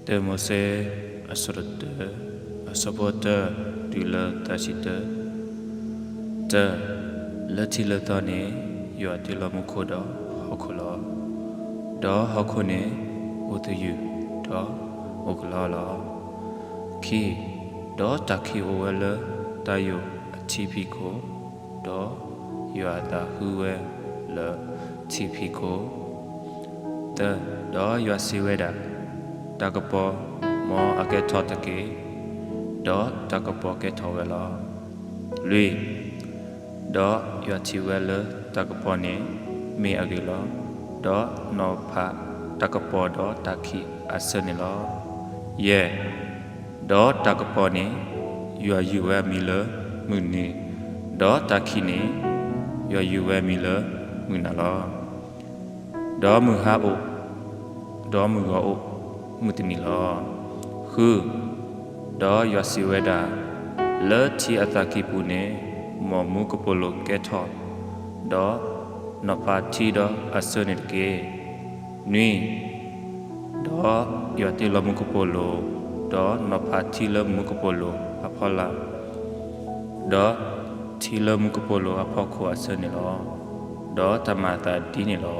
တၢမိၤၡ့ အဆၢဒိၣ်တၢ, အဆၢဖိတၢတုၤလၢသၢဆံတၢ. တၢ, လၢထံးလၢသီန့ၣ် ယွၤတ့လီၤမူခိၣ်ဒီးဟီၣ်ခိၣ်လီၤ. ဒီးဟီၣ်ခိၣ်န့ၣ်အိၣ်သယုၢ်ဒီးအိၣ်ကလီလီၤ. ခံ, ဒီးတၢ်ခံးအိၣ်ဝဲလၢတၢ်ယိာ်အထံဖံးခိၣ်, ဒီးယွၤအသးဟူဝဲလၢထံဖံးခိၣ်. သၢ, ဒီးယွၤစံးဝဲဒၣ်, တၢ်ကပီၤမ်အကဲထီၣ်တက့ၢ်. ဒီးတၢ်ကပီၤကဲထီၣ်ဝဲလီၤ. လွံၢ်, ဒီးယွၤထံၣ်ဝဲလၢတၢ်ကပီၤန့ၣ် မ့ၢ်အဂ့ၤလီၤ. ဒီးနီၤဖးတၢ်ကပီၤဒီးတၢ်ခံးအဆၢန့ၣ်လီၤ. ယဲၢ်, ဒီးတၢ်ကပီၤန့ၣ် ယွၤယုၢ်ဝဲအမံၤလၢမုၢ်နံၤ, ဒီးတၢ်ခံးန့ၣ် ယွၤယုၢ်ဝဲအမံၤလၢမုၢ်နၤလီၤ. ဒီးမုၢ်ဟါအိၣ်, ဒီးမုၢ်ဂီၤအိၣ်, မုၢ်တနံၤလီၤ. ဃု, ဒီးယွၤစံးဝဲဒၣ်, လၢထံအသးကံၢ်ပူၤန့ၣ် မ်မူကပိာ်လိၤကဲထီၣ်, ဒီးနီၤဖးထံဒီးအဆၢန့ၣ်တက့ၢ်. နွံ, ဒီးယွၤတ့လီၤမူကပိာ်လိၤ, ဒီးနီၤဖးထံလၢမူကပိာ်လိၤအဖီလာ်, ဒီးထံလၢမူကပိာ်လိၤအဖီခိၣ်အဆၢန့ၣ်လီၤ. ဒီးတၢ်မၤအသးဒ်န့ၣ်လီၤ.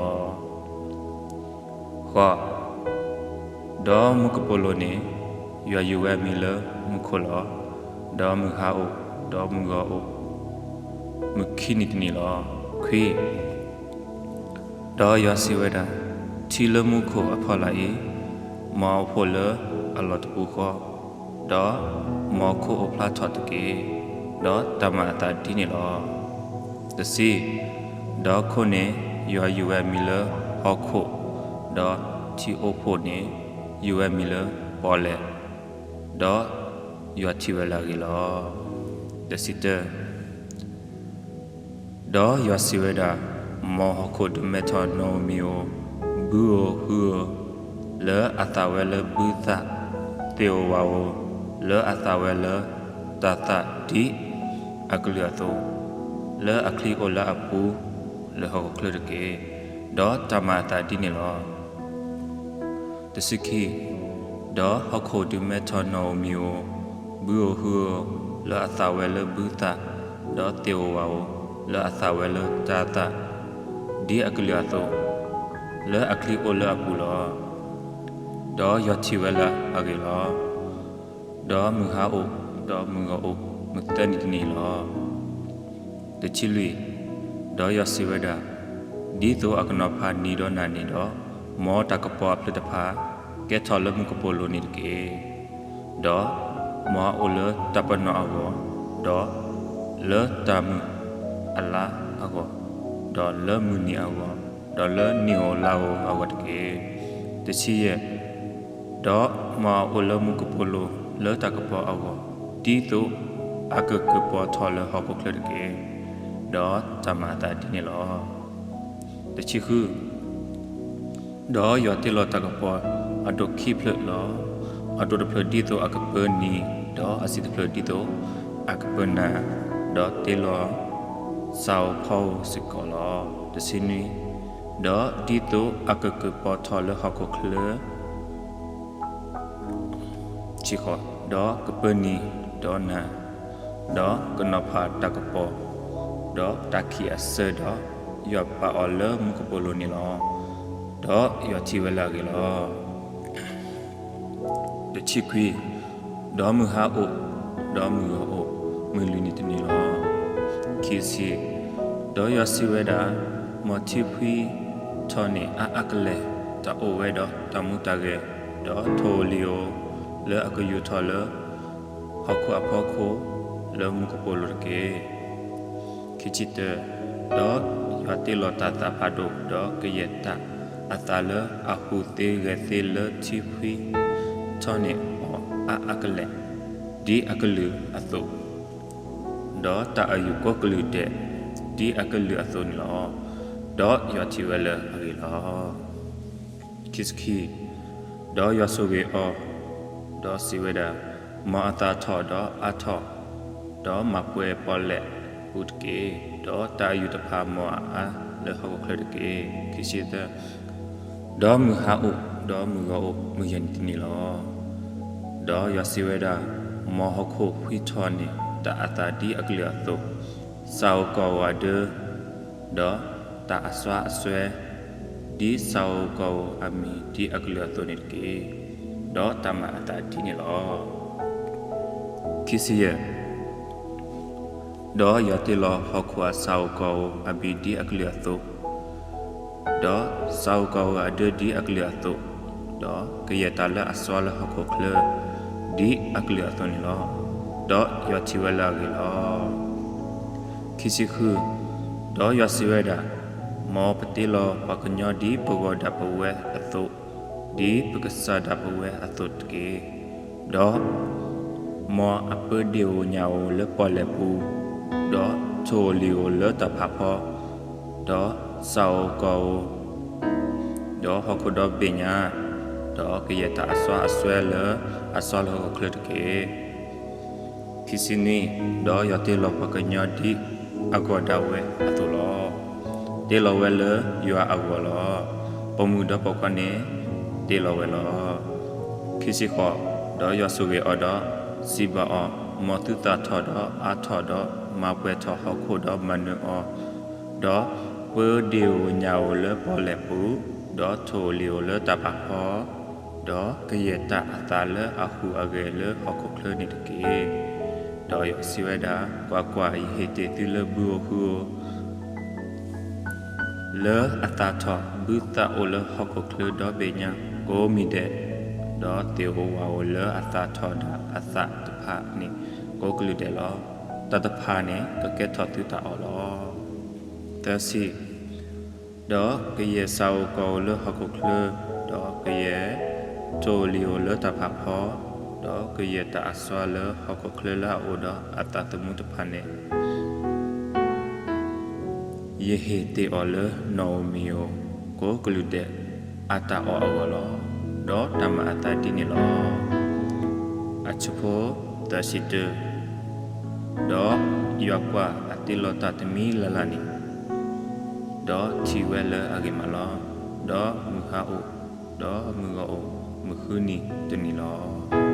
ဃိး, ဒီးမူကပိာ်လိၤန့ၣ် ယွၤယုၢ်ဝဲအမံၤလၢမူခိၣ်လီၤ. ဒီးမုၢ်ဟါအိၣ်, ဒီးမုၢ်ဂီၤအိၣ်, မုၢ်ခံနံၤတနံၤလီၤ. ခွံ, ဒီးယွၤစံးဝဲဒၣ်, ထံလၢမူခိၣ်အဖီလာ်အံၤ, မ်အအိၣ်ဖှိၣ်လၢအလီၢ်တပူၤဃီ, ဒီးမ်ခိၣ်အိၣ်ဖျါထီၣ်တက့ၢ်. ဒီးတၢ်မၤအသးဒ်န့ၣ်လီၤ. တဆံ, ဒီးခိၣ်န့ၣ်ယွၤယုၢ်ဝဲအမံၤလၢဟီၣ်ခိၣ်, ဒီးထံအိၣ်ဖှိၣ်န့ၣ် ယုၢ်ဝဲအမံၤလၢပီၣ်လဲၣ်, ဒီးယွၤထံၣ်ဝဲလၢအဂ့ၤလီၤ. တဆံတၢ, ဒီးယွၤစံးဝဲဒၣ်, မ်ဟီၣ်ခိၣ်ဒုးမဲထီၣ်နီၣ်ဧိၤမံၤဧိၤ, ဘုဧိၤဟုဧိၤ, လၢအသၣ်ဝဲလၢဘုသၣ်, သ့ၣ်ဧိၤဝၣ်ဧိၤ, လၢအသၣ်ဝဲလၢတၤသၣ်, ဒ်အကလုာ်အသိး, လၢအချံအိၣ်လၢအပူၤလၢဟီၣ်ခိၣ်ချၢတက့ၢ်. ဒီးတၢ်မၤအသးဒ်န့ၣ်လီၤ. တဆံခံ, ဒီးဟီၣ်ခိၣ်ဒုးမဲထီၣ်နီၣ်ဧိၤမံၤဧိၤ, ဘုဧိၤဟုဧိၤ, လၢအသၣ်ဝဲလၢဘုသၣ်, ဒီးသ့ၣ်ဧိၤဝၣ်ဧိၤ, လၢအသၣ်ဝဲလၢတၤသၣ်, ဒ်အကလုာ်အသိး, လၢအချံအိၣ်လၢအပူၤလီၤ. ဒီးယွၤထံၣ်ဝဲလၢအဂ့ၤလီၤ. ဒီးမုၢ်ဟါအိၣ်, ဒီးမုၢ်ဂီၤအိၣ်, မုၢ်သၢနံၤတနံၤလီၤ. တဆံလွံၢ်, ဒီးယွၤစံးဝဲဒၣ်, ဒ်သိးအကနီၤဖးနံၤဒီးနၤန့ၣ်ဒီး, မ်တၢ်ကပီၤအဖျၢၣ်တဖၣ် ကဲထီၣ်လၢမူကပိာ်လိၤန့ၣ်တက့ၢ်. ဒီးမ်အအိၣ်လၢတၢ်ပနီၣ်အဂီၢ်, ဒီးလၢတၢ်မုၢ်အလါအဂီၢ်, ဒီးလၢမုၢ်နံၤအဂီၢ်, ဒီးလၢနံၣ်ဧိၤလါဧိၤအဂီၢ်တက့ၢ်. တဆံယဲၢ်, ဒီးမ်အအိၣ်လၢမူကပိာ်လိၤလၢတၢ်ကပီၤအဂီၢ်, ဒ်သိးအကကပီၤထီၣ်လၢဟီၣ်ခိၣ်ချၢတက့ၢ်. ဒီးတၢ်မၤအသးဒ်န့ၣ်လီၤ. တဆံဃု, ဒီးယွၤတ့လီၤတၢ်ကပီၤအဒိၣ်ခံဖျၢၣ်လီၤ. အဒိၣ်တဖျၢၣ်ဒ်သိးအကပၢနံၤ, ဒီးအဆံးတဖျၢၣ်ဒ်သိးအကပၢနၤ, ဒီးတ့လီၤစၣ်ဧိၤဖီဧိၤစ့ၢ်ကီးလီၤ. တဆံနွံ, ဒီးဒ်သိးအကကပီၤထီၣ်လၢဟီၣ်ခိၣ်ချၢ တဆံဃိး, ဒီးကပၢနံၤဒီးနၤ, ဒီးကနီၤဖးတၢ်ကပီၤ, ဒီးတၢ်ခံးအဆၢဒီး, ယွၤပာ်အီၤလၢမူကပိာ်လိၤန့ၣ်လီၤ. ဒီးယွၤထံၣ်ဝဲလၢအဂ့ၤလီၤ. တဆံခွံ, ဒီးမုၢ်ဟါအိၣ်, ဒီးမုၢ်ဂီၤအိၣ်, မုၢ်လွံၢ်နံၤတနံၤလီၤ. ခံဆံ, ဒီးယွၤစံးဝဲဒၣ်, မ်ထံဖှံထီၣ်န့ၢ်အါအါကလဲာ်, တၢ်အိၣ်ဝဲဒီးတၢ်မူတၢ်ဂဲၤ, ဒီးထိၣ်ဧိၤလံၤဧိၤ, လၢအကယူၤထီၣ်လၢ ဟီၣ်ခိၣ်အဖီခိၣ်လၢမူကပိာ်လိၤတက့ၢ်. ခံဆံတၢ, ဒီးယွၤတ့လီၤတၢ်သးဖးဒိၣ်, ဒီးကယဲၢ်တၢ်အသးလၢအဟူးသ့ဂဲၤသ့လၢထံဖှံ ထီၣ်န့ၢ်အီၤအါအါကလဲာ်, ဒ်အကလုာ်အသိး, ဒီးတၢ်အယူၤကိးကလုာ်ဒဲး, ဒ်အကလုာ်အသိးန့ၣ်လီၤ. ဒီးယွၤထံၣ်ဝဲလၢအဂ့ၤလီၤ. ခံဆံခံ, ဒီးယွၤဆိၣ်ဂ့ၤအီၤ, ဒီးစံးဝဲဒၣ်, မ်အသၣ်ထီၣ်ဒီးအါထီၣ်, ဒီးမၤပှဲၤပီၣ်လဲၣ်ပူၤတက့ၢ်. ဒီးတၢ်အယူၤတဖၣ်မ်အအါလၢဟီၣ်ခိၣ်ချၢတက့ၢ်. ခံဆံသၢ, ဒီးမုၢ်ဟါအိၣ်, ဒီးမုၢ်ဂီၤအိၣ်, မုၢ်ယဲၢ်နံၤတနံၤလီၤ. ဒီးယွၤစံးဝဲဒၣ်, မ်ဟီၣ်ခိၣ်ဖှံထီၣ်န့ၢ်တၢ်အသၣ်ဒ်အကလုာ်အသိး, စၣ်ဧိၤကီၢ်ဧိၤအဒၢ, ဒီးတၢ်အစွါအစွဲ, ဒ်စၣ်ဧိၤကီၢ်ဧိၤအမံၤဒ်အကလုာ်အသိးန့ၣ်တက့ၢ်. ဒီးတၢ်မၤအသးဒ်န့ၣ်လီၤ. ခံဆံယဲၢ် ဒီးယွၤတ့လီၤဟီၣ်ခိၣ်အစၣ်ဧိၤကီၢ်ဧိၤအမံၤဒ်အကလုာ်အသိး, ဒီးစၣ်ဧိၤကီၢ်ဧိၤအဒၢဒ်အကလုာ်အသိး, ဒီးကယဲၢ်တၢ်လၢအစွါလၢဟီၣ်ခိၣ်ချၢ, ဒ်အကလုာ်အသိးန့ၣ်လီၤ. ဒီးယွၤထံၣ်ဝဲလၢအဂ့ၤလီၤ. ခံဆံဃု, ဒီးယွၤစံးဝဲဒၣ်, မ်ပတ့လီၤပှၤကညီဒ်ပဂီၢ်ဒၣ်ပဝဲအသိး, ဒ်ပကစၢ်ဒၣ်ပဝဲအသိးတက့ၢ်. ဒီးမ်အပၢဒ့ၣ်ဧိၤညၣ်ဧိၤလၢပီၣ်လဲၣ်ပူၤ, ဒီးထိၣ်ဧိၤလံၤဧိၤလၢတၢ်ဖးဖီ, ဒီးစၣ်ဧိၤကီၢ်ဧိၤ, ဒီးဟီၣ်ခိၣ်ဒီဘ့ၣ်ညါ, ဒီးကယဲၢ်တၢ်အစွါအစွဲလၢအစွါလၢဟီၣ်ခိၣ်ချၢတက့ၢ်. ခံဆံနွံ, ဒီးယွၤတ့လီၤပှၤကညီဒ်အဂီၢ်ဒၣ်ဝဲအသိးလီၤ. တ့လီၤဝဲလၢယွၤအဂီၢ်လီၤ. ပိာ်မုၣ်ဒီးပိာ်ခွါန့ၣ်တ့လီၤဝဲလီၤ. ခံဆံဃိး, ဒီးယွၤဆိၣ်ဂ့ၤအီၤဒီးစံးဘၣ်အီၤ, မ်သုသၣ်ထီၣ်ဒီးအါထီၣ်ဒီးမၤပှဲၤထီၣ်ဟီၣ်ခိၣ်ဒီးမၤနၢၤအီၤ, ဒီးပၢဒ့ၣ်ဧိၤညၣ်ဧိၤလၢပီၣ်လဲၣ်ပူၤ, ဒီးထိၣ်ဧိၤလံၤဧိၤလၢတၢ်ဖးဖီ, ဒီးကယဲၢ်တၢ်အသၣ်လၢအဟူးအဂဲၤလၢဟီၣ်ခိၣ်ချၢန့ၣ်တက့ၢ်. ဒီးယွၤစံးဝဲဒၣ်, ကွၢ်ကွၢ်, ယဟ့ၣ်တ့ၢ်သုလၢဘုဧိၤဟုဧိၤ လၢအသၣ်ထီၣ်ဘုသၣ်အိၣ်လၢဟီၣ်ခိၣ်ချၢဒီဘ့ၣ်ညါကိးမံၤဒဲး, ဒီးသ့ၣ်ဧိၤဝၣ်ဧိၤလၢအသၣ်ထီၣ်ဒၣ်အသၣ်တဖၣ်န့ၣ်ကိးကလုာ်ဒဲးလီၤ. တၢ်တဖၣ်န့ၣ်ကကဲထီၣ်သုတၢ်အီၣ်လီၤ. သၢဆံ, ဒီးကယဲၢ်စၣ်ဧိၤကီၢ်ဧိၤလၢဟီၣ်ခိၣ်ချၢ, ဒီးကယဲၢ်ထိၣ်ဧိၤလံၤဧိၤလၢတၢ်ဖးဖီ, ဒီးကယဲၢ်တၢ်အစွါလၢဟီၣ်ခိၣ်ချၢလၢအအိၣ်ဒီးအသးသမူတဖၣ်န့ၣ် ယဟ့ၣ်တ့ၢ်အီၤလၢနီၣ်ဧိၤမံၤဧိၤ ကိးကလုာ်ဒဲးအတၢ်အီၣ်အဂီၢ်လီၤ. ဒီးတၢ်မၤအသးဒ်န့ၣ်လီၤ. အဆၢဖိသၢဆံတၢ, ဒီးယွၤကွၢ်အတ့လီၤတၢ်တမံၤလၢ်လၢ်န့ၣ်, ဒီးထံၣ်ဝဲလၢအဂ့ၤမးလီၤ. ဒီးမုၢ်ဟါအိၣ်, ဒီးမုၢ်ဂီၤအိၣ်, မုၢ်ဃုနံၤတနံၤလီၤ.